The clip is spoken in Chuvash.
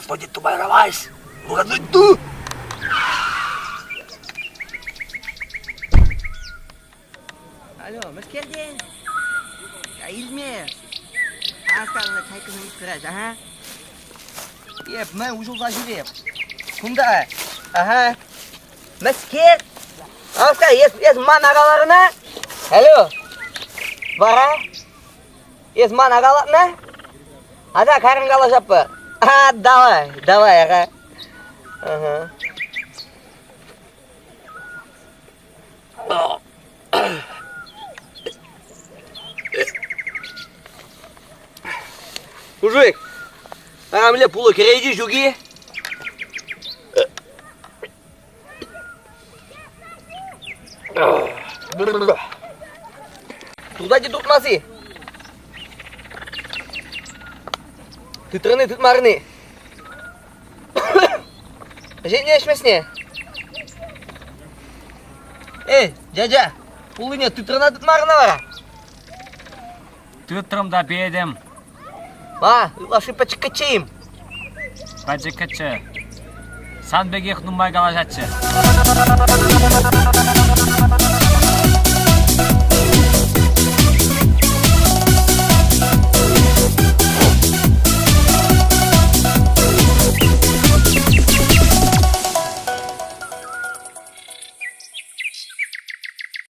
Господин Тумайравайс, выходной Алло, мӗскертен? Илме. Асталнӑ чайкӑна ыйтрать, ага. Эп мӗн уҫӑлса ҫӳреп. Кунта, ага. Мӗскер? Аска, эс, эс ман араларына? Алло. Вара? Эс ман аралатна? Ата, карӑн калаҫаппӑр. А, давай, давай, ага. Ага. Мужик, а мӗнле пулӑ кӗрет-и ҫук-и? Тутать-и тутмас-и? Тытрӑн-и тытмарӑн-и? Ӗҫетне ӗҫмесне? Эй, дядя, пуллине тытрӑна тытмарӑна вара? Тытрӑм та петӗм. Ма, ытлашши пӗчӗккӗччӗ-им? Пӗчӗккӗччӗ. Сан пекех нумай калаҫатчӗ.